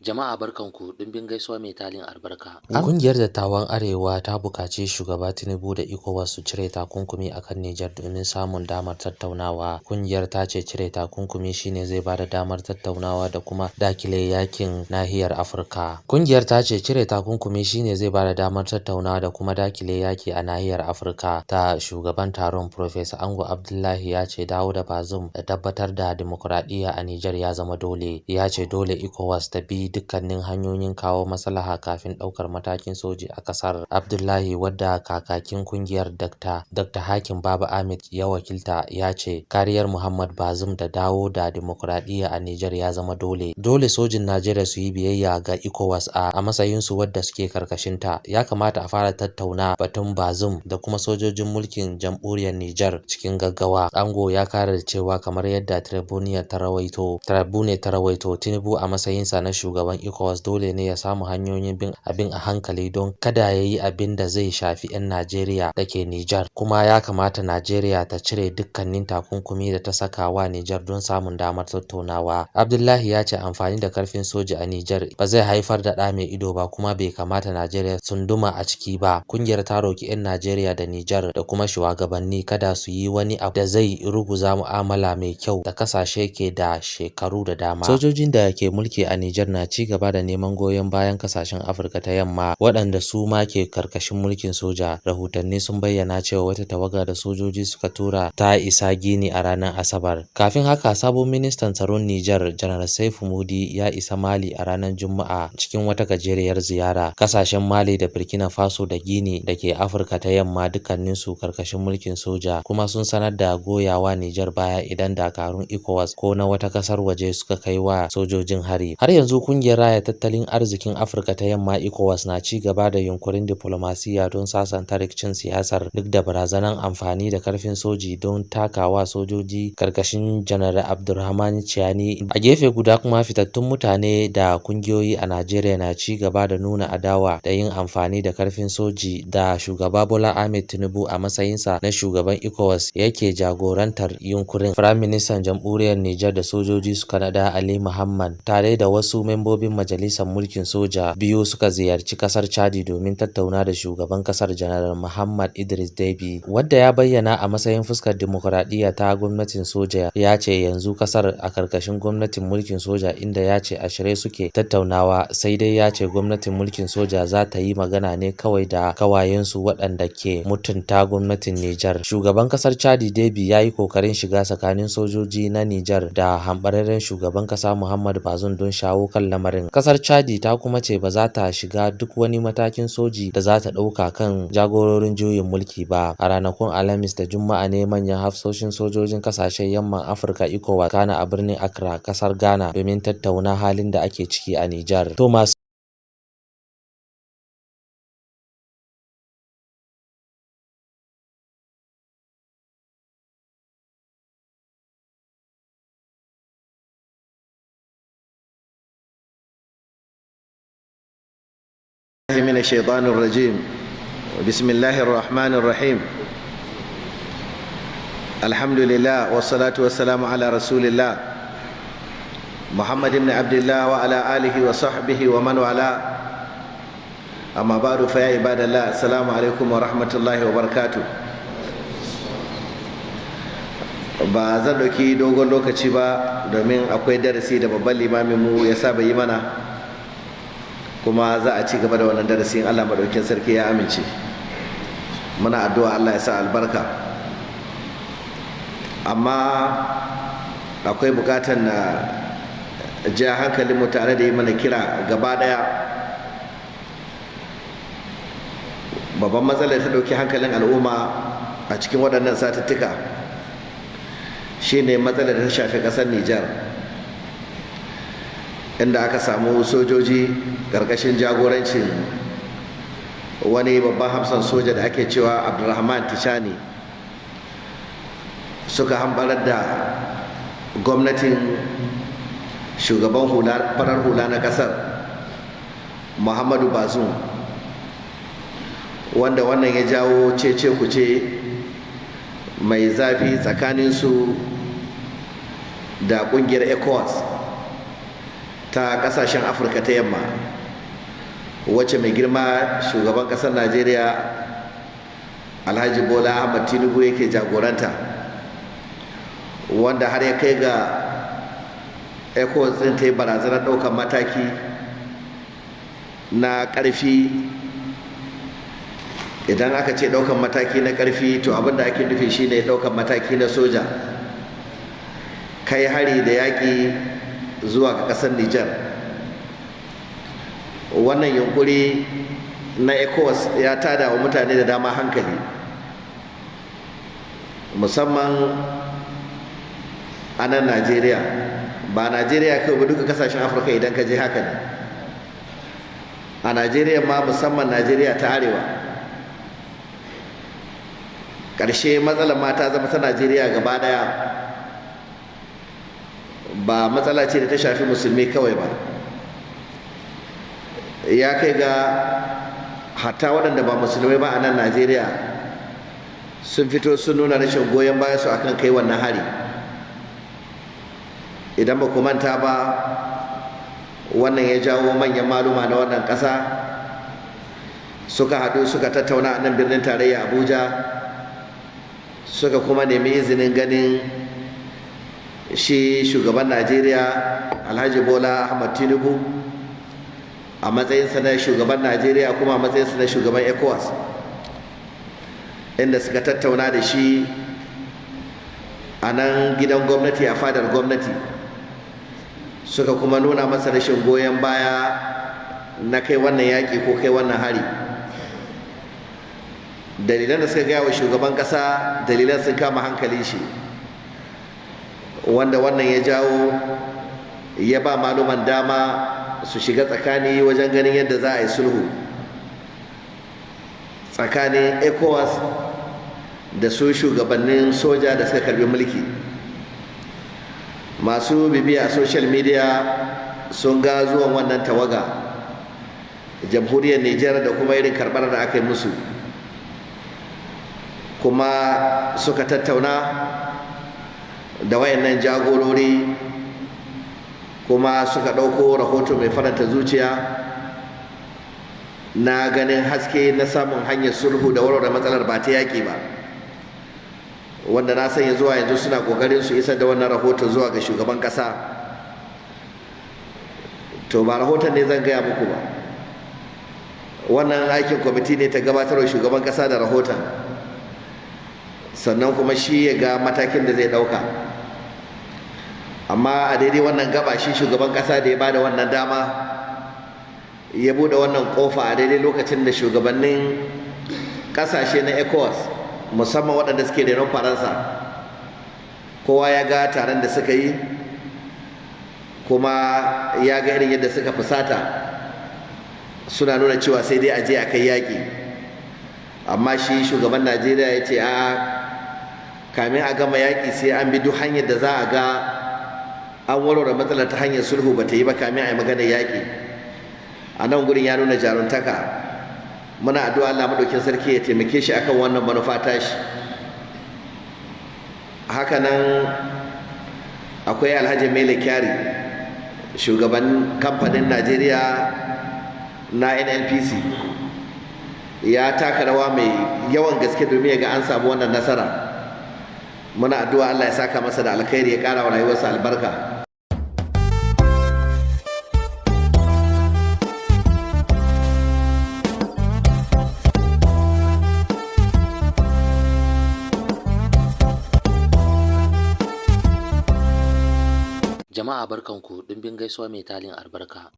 Jama'a barkanku, ɗimbin gaisuwa mai talin albarka. Ƙungiyar Dattawan Arewa ta buƙaci Shugaba Tinubu da ECOWAS su cire takunkumi a kan Nijar domin samun damar tattaunawa. Ƙungiyar ta ce cire takunkumi shi ne zai bada damar tattaunawa da kuma daƙile yaƙin nahiyar Afirka. Ƙungiyar ta ce cire takunkumi shi ne zai bada damar tattaunawa da kuma daƙile yaƙi a nahiyar Afirka. Ta shugaban taron, Profesa Ango Abdullahi, ya ce dawo da Bazoum da tabbatar da dimokuraɗiyya a Nijar ya zama dole. Ya ce dole ECOWAS ta bi dukkanin hanyoyin kawo maslaha kafin ɗaukar matakin soji a ƙasar. Abdullahi, wadda kakakin kungiyar Dr. Hakim Baba Ahmed ya wakilta, ya ce kariyar Muhammad Bazoum da dawo da dimokuraɗiyya a Nijar ya zama dole. Dole sojin Najeriya su yi biyayya ga ECOWAS a matsayinsu wadda suke karkashinta. Ya kamata a fara tattauna batun Bazoum da kuma sojojin mulkin jamhuriyar Nijar cikin gaggawa. Ango ya kara da cewa, kamar yadda Tribune ta rawaito, Tinubu a matsayinsa na shugaban ECOWAS dole ne ya samu hanyoyin bin abin a hankali don kada ya yi abin da zai shafi 'yan Najeriya da ke Nijar. Kuma ya kamata Najeriya ta cire dukkanin takunkumi da ta saka wa Nijar don samun damar tattaunawa. Abdullahi ya ce amfani da karfin soji a Nijar ba zai haifar da ɗa mai ido ba, kuma bai kamata Najeriya tsunduma a ciki ba. Kungiyar ta roki 'yan Najeriya da Nijar da kuma shugabanni kada su yi wani abu da zai ruguza mu'amala mai kyau da kasashe ke da shekaru da dama. Sojojin da ke mulki a Nijar na ci gaba da neman goyon bayan kasashen Afirka ta Yamma waɗanda su ma ke karkashin mulkin soja. Rahotanni sun bayyana cewa wata tawaga da sojoji suka tura ta isa Gini a ranar Asabar. Kafin haka, sabon ministan tsaron Nijar, Janar Saifu Mudi, ya isa Mali a ranar Juma'a cikin wata gajeriyar ziyara. Kasashen Mali da Burkina Faso da Gini da ke Afirka ta Yamma dukkaninsu karkashin mulkin soja, kuma sun sanar da goyawa Nijar baya idan dakarun ECOWAS ko na wata kasar waje suka kai wa sojojin hari. Har yanzu kungiyar raya tattalin arzikin Afirka ta Yamma, ECOWAS, na ci gaba da yunkurin diflomasiyya don sasanta rikicin siyasar, duk da barazanar amfani da karfin soji don takawa sojoji karkashin Janar Abdurrahman Chiani. A gefe guda kuma, fitattun mutane da kungiyoyi a Najeriya na ci gaba da nuna adawa da yin amfani da karfin soji da shugaba Bola Ahmed Tinubu a matsayinsa na shugaban ECOWAS yake jagorantar yunkurin. Firaministan Jamhuriyar Nijar da sojoji suka nada, Ali Muhammad, tare da wasu membobin majalisar mulkin soja biyu, suka ziyarci kasar Chadi domin tattauna da shugaban kasar, Janar Muhammad Idris Deby, wadda ya bayyana a matsayin fuskar dimokuraɗiyya ta gwamnatin soja. Ya ce yanzu kasar a karkashin gwamnatin mulkin soja, inda ya ce a shirye suke tattaunawa, sai dai ya ce gwamnatin mulkin soja za ta yi magana ne kawai da kawayensu waɗanda ke mutunta gwamnatin Nijar. Shugaban kasar Chadi Deby ya yi kokarin shiga tsakanin sojoji na Nijar da hambararren shugaban kasa Muhammad Bazoum don shawo kan lamarin. Kasar Chadi ta kuma ce ba za ta shiga duk wani matakin soji da za ta ɗauka kan jagororin juyin mulki ba. A ranakun Alhamis da Juma'a ne manyan hafsoshin sojojin kasashen Yamman Afirka ECOWAS kana a birnin Accra, kasar Ghana, domin tattauna halin da ake ciki a Nijar. Thomas من الشيطان الرجيم. بسم الله الرحمن الرحيم. الحمد لله والصلاة والسلام على رسول الله محمد بن عبد الله وعلى آله وصحبه ومن والاه. أما بعد، فيا عباد الله، السلام عليكم ورحمة الله وبركاته. Ba zan ɗauki dogon lokaci ba, domin akwai darasi da babban limamin mu ya saba yi mana, kuma za a ci gaba da wannan darasi in Allah madaukin sarki ya amince. Muna addu'a Allah ya sa albarka. Amma akwai bukatar na ja hankalin mu tare da yi mana kira gaba daya. Babban matsalar ta dauki hankalin al'umma a cikin waɗannan satuttuka shine matsalar da ta shafi ƙasar Nijar, inda aka samu sojoji ƙarƙashin jagorancin wani babban hafsan soja da ake cewa Abdulrahman Tishani suka hambarar da gwamnatin shugaban farar hula na ƙasar, Muhammadu Bazoum, wanda wannan ya jawo cece kuce mai zafi tsakaninsu da ƙungiyar ECOWAS. ta kasashen Afirka ta Yamma, wacce mai girma shugaban kasar Najeriya Alhaji Bola Ahmad Tinubu yake jagoranta, wanda har ya kai ga ECOWAS din ta yi barazanar ɗaukar mataki na ƙarfi. Idan aka ce ɗaukar mataki na ƙarfi, to abin da ake nufi shine ɗaukar mataki na soja, kai hari da yaƙi zuwa ga ƙasar Nijar. Wannan yunkuri na ECOWAS ya tada wa mutane da dama hankali, musamman a nan Najeriya. Ba Najeriya kawai ba, duka kasashen Afirka idan ka je haka ne. A Najeriya ma, musamman Najeriya ta Arewa. Ƙarshe matsalar ma ta zama ta Najeriya gaba ɗaya, ba matsala ce da ta shafi musulmi kawai ba. Ya kai ga hatta waɗanda ba musulmai ba a nan Najeriya sun fito sun nuna rashin goyon bayan su akan kai wannan hari. Idan ba ku manta ba, wannan ya jawo manyan maluma na wannan ƙasa suka haɗu suka tattauna a nan birnin tarayya Abuja, suka kuma nemi izinin ganin shi shugaban Najeriya Alhaji Bola Ahmad Tinubu, a matsayinsa na shugaban Najeriya kuma a matsayinsa na shugaban ECOWAS, inda suka tattauna da shi a nan gidan gwamnati, a fadar gwamnati, suka kuma nuna masa rashin goyon baya na kai wannan yaƙi ko kai wannan hari. Dalilan da suka gaya wa shugaban ƙasa, dalilan sun kama hankalin shi, wanda wannan ya jawo ya ba maluman dama su shiga tsakani wajen ganin yadda za a yi sulhu tsakanin ECOWAS da su shugabannin soja da suka karbi mulki. Masu bibiya a social media sun ga zuwan wannan tawaga Jamhuriyar Nijar da kuma irin karɓar da aka yi musu, kuma suka tattauna da wayannan jagorori, kuma suka ɗauko rahoto mai faranta zuciya na ganin haske na samun hanyar sulhu da warware matsalar ba ta yaƙi ba, wanda na sanya zuwa yanzu suna ƙoƙarin su isar da wannan rahoton zuwa ga shugaban ƙasa. To, ba rahoton ne zan gaya muku ba, wannan aikin kwamiti ne ta gabatarwa shugaban ƙasa da rahoton, sannan kuma shi ya ga matakin da zai ɗauka. Amma a daidai wannan gaba, shi shugaban ƙasa da ya bada wannan dama, ya buɗe wannan ƙofa a daidai lokacin da shugabannin ƙasashe na ECOWAS, musamman waɗanda suke renon Faransa, kowa ya ga taron da suka yi, kuma ya ga irin yadda suka fusata, suna nuna cewa sai dai a je a kai yaƙi. Amma shi shugaban Najeriya ya ce a kamin a gama yaƙi sai an bi duk hanyar da za a ga an warware matsalar ta hanyar sulhu ba ta yi ba kamin a yi maganar yaƙi. A nan gurin ya nuna jaruntaka. Muna addu'a Allah madaukin sarki ya taimake shi akan wannan manufa tashi. Haka nan akwai Alhaji Mele Kyari, shugaban kamfanin Najeriya na NNPC, ya taka rawa mai yawan gaske domin ya ga an samu wannan nasara. Muna addu'a Allah ya saka masa da alkhairi, ya ƙara wa rayuwarsa albarka. Jama'a barkanku, ɗimbin gaisuwa mai tarin albarka.